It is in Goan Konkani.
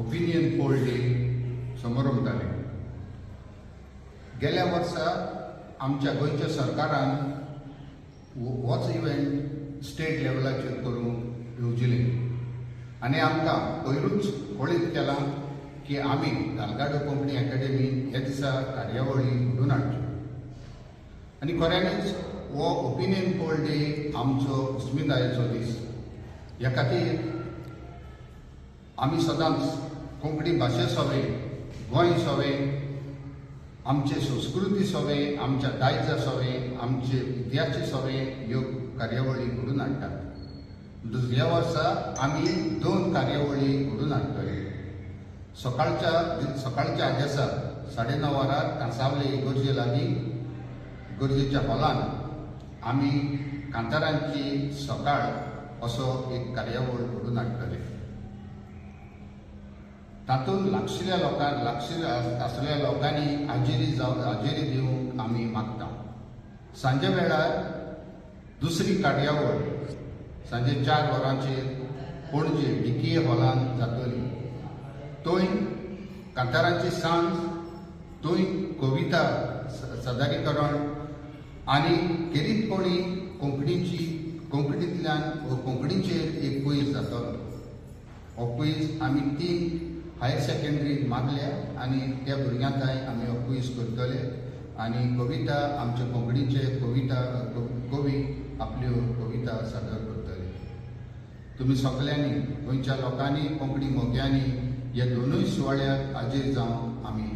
ओपिनियन पोल डे समारंभ जाले. गेल्या वर्सा आमच्या गोंयच्या सरकारान होच इव्हेंट स्टेट लेवलाचेर करूंक येवजिलें आनी आमकां पयरूच कळीत केलां की आमी दालगाडो कोंकणी अकॅडमी ह्या दिसा कार्यावळी घडोवन हाडच्यो. आनी खऱ्यांनीच हो ओपिनियन पोल डे आमचो अस्मितायेचो दीस. ह्या खातीर आमी सदांच कोंकणी भाशे सोवें, गोंय सोवें, आमचे संस्कृती सोवें, आमच्या दायजा सोवें, आमचे इतिहासाचे सोवें ह्यो कार्यावळी घडोवन हाडटात. ह्या वर्सा आमी दोन कार्यावळी घडोवन हाडटले. सकाळच्या आदेसाक 9:30 वरार कांसावले इगर्जे लागीं इगर्जेच्या हॉलान आमी कांतारांची सकाळ असो एक कार्यावळ घडोवन हाडटले. तातूंत लागशिल्ल्या लोकांक, लागशिल्ल्या आसलेल्या लोकांनी हाजेरी दिवंक आमी मागता. सांजे वेळार दुसरी कार्यावळ सांजे 4 वरांचेर पणजे डीकेए हॉलान जातली. थंय कांतारांची सांज, थंय कविता सादरीकरण आनी खेरीतपणी कोंकणींतल्यान व कोंकणीचेर एक क्वीज जातलो. हो क्वीज आमी तीन हायर सेकंडरी मागल्या आनी त्या भुरग्यां थंय आमी हो क्वीज करतले आनी कविता, आमचे कोंकणीचे कविता कवी आपल्यो कविता सादर करतले. तुमी सगल्यांनी, गोंयच्या लोकांनी, कोंकणी मोग्यांनी ह्या दोनूय सुवाळ्याक हाजीर जावंक आमी